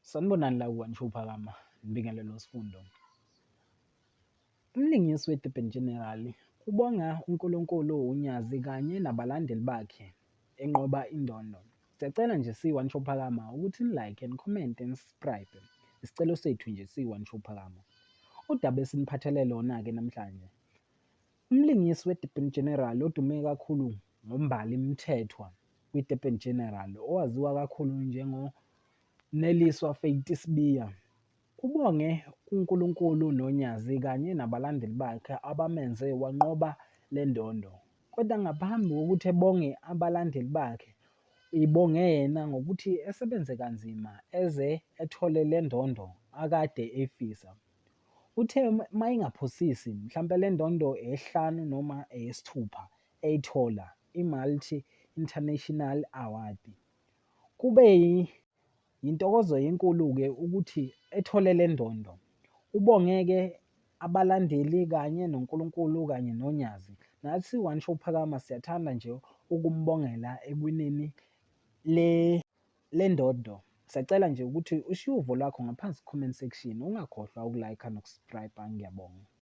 Sanibonani la ku-One Show Phakama, ngibingelele uSifundo. Umlingisi weDurban General ubonga uNkulunkulu uNyazi kanye nabalandeli bakhe enqoba indondo. Siyacela nje siyi-One Show Phakama ukuthi ni-like and comment and subscribe. Isicelo sethu nje siyi-One Show Phakama. Udaba esiniphathele lona-ke namhlanje, umlingisi weDurban General odume kakhulu ngoMbali Mthethwa kwiDurban General owaziwa kakhulu njengoNeliswa Faith Sibiya, ubonge uNkulunkulu noNyazi kanye nabalandeli bakhe abamenze wanqoba le ndondo. Kodwa ngaphambi kokuthi ebonge abalandeli bakhe, uyibonge yena ngokuthi esebenze kanzima eze ethole le ndondo akade eyifisa. Uthe uma engaphosisi mhlampe le ndondo eyesihlanu noma eyesithupha eyithola, i-Multi International Award. Kube yintokozo enkulu-ke ukuthi ethole le ndondo. Ubonge-ke abalandeli kanye noNkulunkulu kanye noNyazi. Nathi siyi-One Show Phakama siyathanda nje ukumbongela ekuwineni le le ndondo. Siyacela nje ukuthi ushiye uvo lwakho ngaphansi ku-comment section, ungakhohlwa uku-like noku-subscribe. Ngiyabonga.